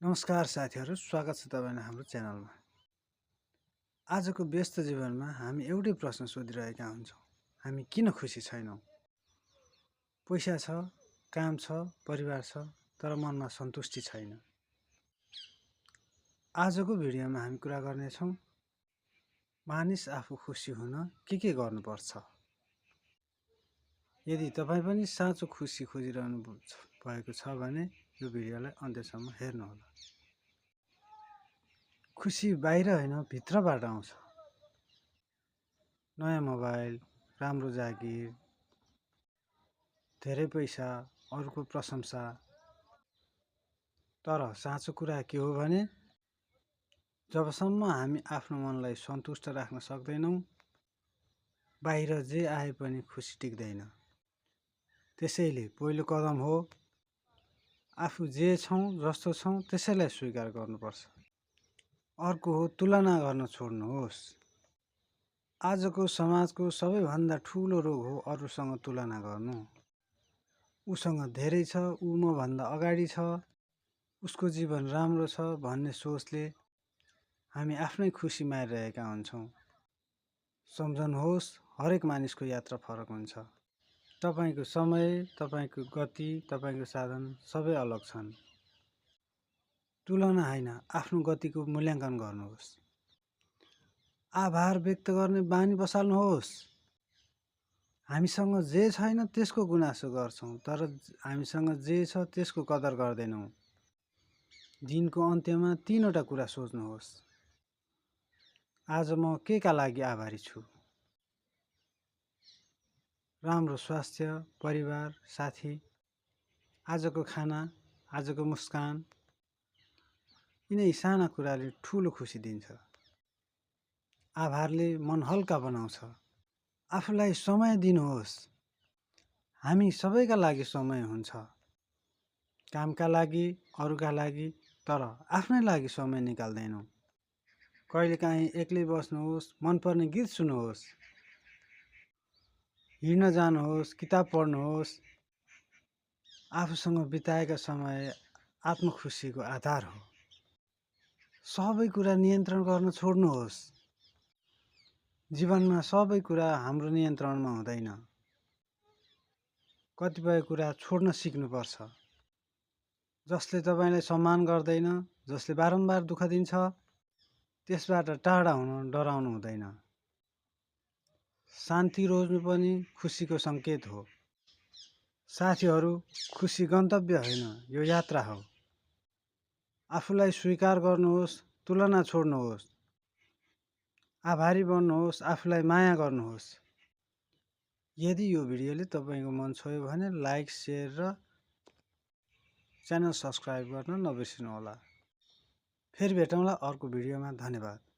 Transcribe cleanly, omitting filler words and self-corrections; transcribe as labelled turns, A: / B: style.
A: नमस्कार साथीहरू, स्वागत छ तपाईलाई हाम्रो च्यानलमा। आजको व्यस्त जीवनमा हामी एउटै प्रश्न सोधिरहेका हुन्छौँ, हामी किन खुसी छैनौँ? पैसा छ, काम छ, परिवार छ, तर मनमा सन्तुष्टि छैन। आजको भिडियोमा हामी कुरा गर्नेछौँ मानिस आफू खुसी हुन के गर्नुपर्छ। यदि तपाईँ पनि साँचो खुसी खोजिरहनु भएको छ भने यो भिडियोलाई अन्त्यसम्म हेर्नुहोला। खुसी बाहिर होइन, भित्रबाट आउँछ। नयाँ मोबाइल, राम्रो जागिर, धेरै पैसा, अरूको प्रशंसा। तर साँचो कुरा के हो भने जबसम्म हामी आफ्नो मनलाई सन्तुष्ट राख्न सक्दैनौँ, बाहिर जे आए पनि खुसी टिक्दैन। त्यसैले पहिलो कदम हो आफू जे छौँ, जस्तो छौँ त्यसैलाई स्वीकार गर्नुपर्छ। अर्को हो तुलना गर्न छोड्नुहोस्। आजको समाजको सबैभन्दा ठुलो रोग हो अरूसँग तुलना गर्नु। उसँग धेरै छ, ऊ मभन्दा अगाडि छ, उसको जीवन राम्रो छ भन्ने सोचले हामी आफ्नै खुसी मारिरहेका हुन्छौँ। सम्झनुहोस्, हरेक मानिसको यात्रा फरक हुन्छ। तपाईको समय, तपाईको गति, तपाईको साधन सबै अलग छन्। तुलना होइन, आफ्नो गतिको मूल्याङ्कन गर्नुहोस्। आभार व्यक्त गर्ने बानी बसाल्नुहोस्। हामीसँग जे छैन त्यसको गुनासो गर्छौँ, तर हामीसँग जे छ त्यसको कदर गर्दैनौँ। दिनको अन्त्यमा 3 वटा कुरा सोच्नुहोस्। आज म केका लागि आभारी छु? राम्रो स्वास्थ्य, परिवार, साथी, आजको खाना, आजको मुस्कान। यिनै साना कुराले ठुलो खुसी दिन्छ। आभारले मन हल्का बनाउँछ। आफूलाई समय दिनुहोस्। हामी सबैका लागि समय हुन्छ, कामका लागि, अरूका लागि, तर आफ्नै लागि समय निकाल्दैनौँ। कहिलेकाहीँ एक्लै बस्नुहोस्, मनपर्ने गीत सुन्नुहोस्, हिँड्न जानुहोस्, किताब पढ्नुहोस्। आफूसँग बिताएका समय आत्मखुसीको आधार हो। सबै कुरा नियन्त्रण गर्न छोड्नुहोस्। जीवनमा सबै कुरा हाम्रो नियन्त्रणमा हुँदैन। कतिपय कुरा छोड्न सिक्नुपर्छ। जसले तपाईलाई सम्मान गर्दैन, जसले बारम्बार दुःख दिन्छ, त्यसबाट टाढा हुन डराउनु हुँदैन। शान्ति रोज्नु पनि खुसीको सङ्केत हो। साथीहरू, खुसी गन्तव्य होइन, यो यात्रा हो। आफूलाई स्वीकार गर्नुहोस्, तुलना छोड्नुहोस्, आभारी बन्नुहोस्, आफूलाई माया गर्नुहोस्। यदि यो भिडियोले तपाईको मन छोयो भने लाइक, शेयर र च्यानल सब्स्क्राइब गर्न नबिर्सनुहोला। फेरि भेटौँला अर्को भिडियोमा। धन्यवाद।